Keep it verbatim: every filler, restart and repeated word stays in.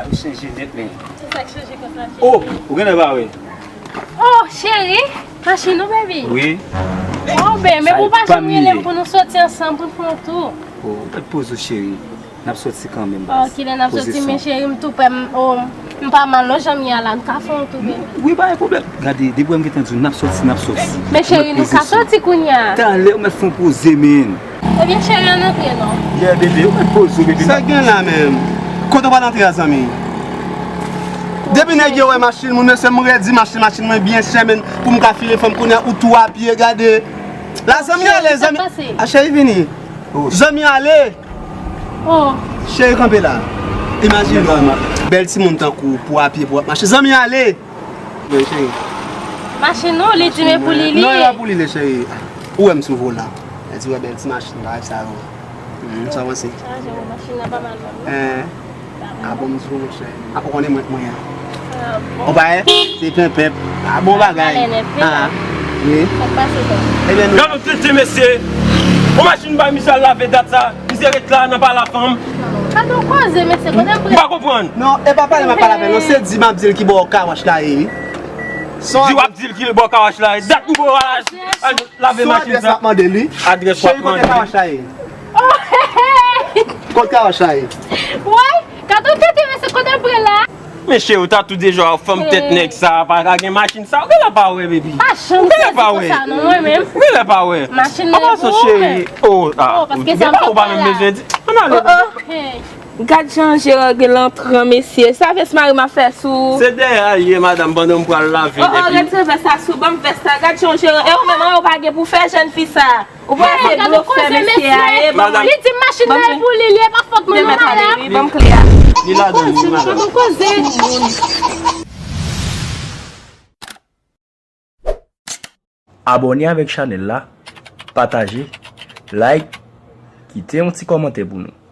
Ou chanje nèt, men. Se sa k chanje konsa, cheri. Oh, ou genlè pa wè. Oh, cheri, machin ou, baby? Wi. Oh, ben, men pou pa janm rele m pou nou soti ansanm, pou n fè yon tou. Oh, ou mèt poze w, cheri. N ap soti kanmenm, baz. Oh, kilè n ap soti, men cheri, m tou prè, m, oh, m pa mal non, jan m ye a la, n ka fè yon tou, baby. Wi, pa gen pwoblèm. Gade, depi w wè m gentan di w, n ap soti, n ap soti. Men cheri, nou ka soti kounye a. Talè, ou mèt fè yon poze, men. Ebyen, cheri, ann antre non. Yeah, bebe, ou mèt poze w, bebe. Sa gen la menm? Kote w pral antre a, zanmi? Depi nèg yo wè machin moun, mesye, m redi machin, machin mwen byen chè, men pou m ka file fanm kounye a, ou tou a pye, gade. La, zanmi ale, zanmi. A, cheri, vini. Zanmi ale. Oh. Cheri, kanpe la. Imajine w, bèl timoun tankou w, pou a pye, pou w ap mache. Zanmi ale. Men, cheri. Machin nou, li di men pou li li ye. Non, e pa pou li li, cheri. Ou wè m sou volan. Mèt di wè bèl ti machin, bagay sa yo. Hmm, sa w panse? Chaje, bon, machin nan pa mal menm non. Eh. A bon, m di w, monchè. A pou konnen mwen, mwen an. Ah, bon. Ou pa wè? Se penpèp. A bon bagay. Valè nèt, wi. Ah, wi. Sa k pase, sa? Ebyen, nou. Gade yon tenten, mesye. Yon machin bay misye al lave dat sa. Misye ret la nan pale a fanm. Gade yon koze, mesye, kote m prè. M pa konprann. Non, e pa pale m ap pale avè l, non. Se di m ap di l ki bò kawash la ye, wi. Di w ap di l ki bò kawash la ye. Dat m bo al, al lave machin sa. Adrès w ap mande li. Adrès w ap mande. Cheri, kote kawash la ye? Kot kawash la ye? Woy, gade yon tenten, mesye, kote m prè la? Men cheri, w ta tou deja fanm tèt nèg sa, pa ka gen machin sa. Ou genlè pa wè, baby. Pa janm sezi konsa non, mwen menm. Ou genlè pa wè. Machin nan e pou ou, men. Oh, paske sa m sot fè la. Ou pa menm bezwen di. Ann ale. Oh, oh. Hey. Gad jan jeran gen lantran, mesye. Sa vès mari m ap fè sou. Se dèyè a l ye, madanm, pandan m pral lave. Oh, oh, nèg li. Retire vès sa sou, ban m vès sa. Gad jan jeran. E ou menm, an, ou pa gen pou fè, jèn fi sa. Ou pa se blofè, mesye a ye, ban m. Li di machin nan e pou li, li e pa fòt mwen non, madanm. Ban m kle a. Li ladan, li madanm. Koze. Abòne avèk chanèl la, pataje, like, kite yon ti kòmantè pou nou.